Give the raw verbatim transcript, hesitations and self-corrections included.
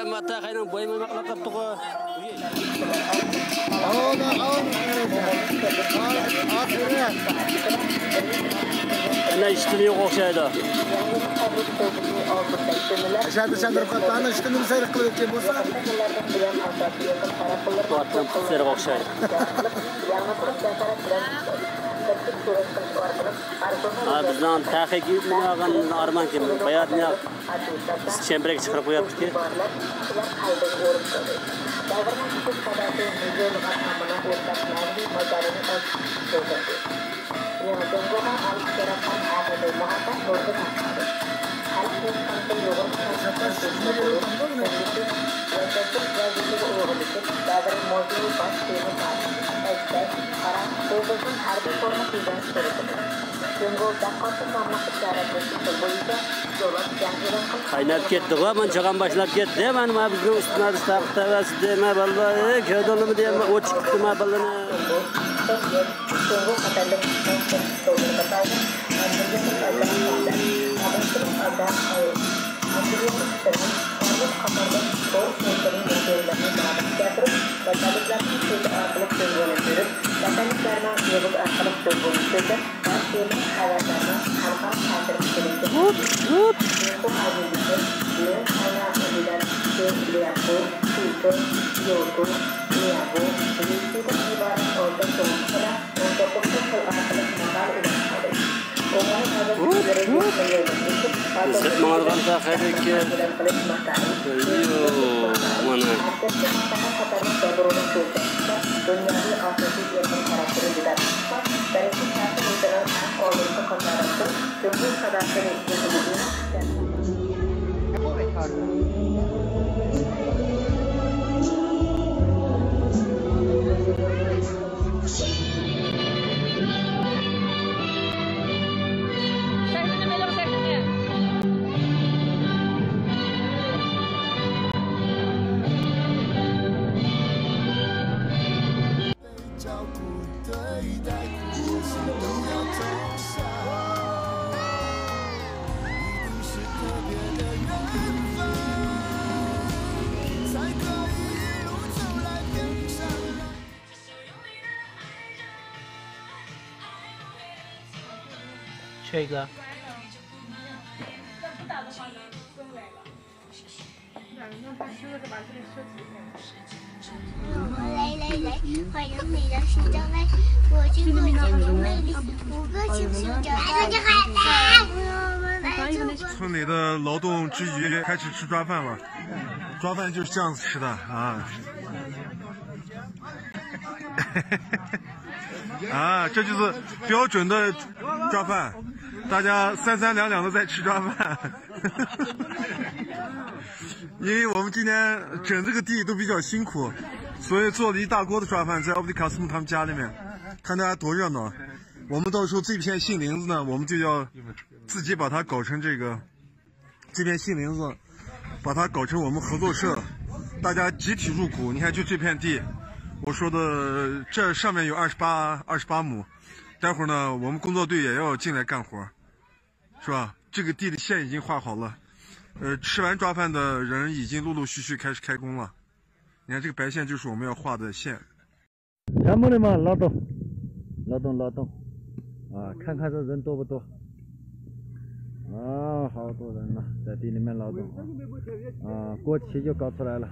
ماتا خەينىڭ بويى مايماقلاپ قاپتىغۇ. ئەنە ئىشتىنى يوق ئوخشايدۇ. ئەشەدە چاندۇرۇپ قاپتۇ. ئانا ئىشتىنى سەير قىلىپ ئۆتكەن بولسا. قۇۋۋەتلىنىپ سېرىق ئوخشايدۇ. ھا، بىزنىڭ تەخىيەگە يۈكلىنىۋالغان ئارمان كىم؟ باياتىن ياق. بىز چەمبىرەك چىقىرىپ قوياتتۇق. قايناپ كەتتىغۇ، مانا چاغان باشلاپ كەتتى. مانا بىزنىڭ ئۈستىمىزدە تاقىت تەۋەسىدە، ما بالىلار، ئەي، كۆردۈڭلارمۇ دېيەم، ئوت چىقىپتۇ، ما بالىنى. ھۇپ، ھۇپ. ھۇپ، ھۇپ. ئىزدەپ ماڭىدىغان تاخىر ئىكەن. يو، مانا. Check that. 来来来，欢迎你的新装备，我经过角龙魅力，五个星星角龙魅力，我们来做过。村里的劳动之余开始吃抓饭了，抓饭就是这样子吃的啊。啊，这就是标准的抓饭，大家三三两两的在吃抓饭。因为我们今天整这个地都比较辛苦，所以做了一大锅的抓饭在 Abdi Kasım 他们家里面，看大家多热闹。我们到时候这片杏林子呢，我们就要自己把它搞成这个，这片杏林子，把它搞成我们合作社，大家集体入股。你看，就这片地，我说的这上面有二十八、二十八亩，待会儿呢，我们工作队也要进来干活。 是吧？这个地的线已经画好了，呃，吃完抓饭的人已经陆陆续续开始开工了。你看这个白线就是我们要画的线。全部人嘛，劳动，劳动，劳动，啊，看看这人多不多？啊，好多人呢，在地里面劳动啊，啊，国旗就搞出来了。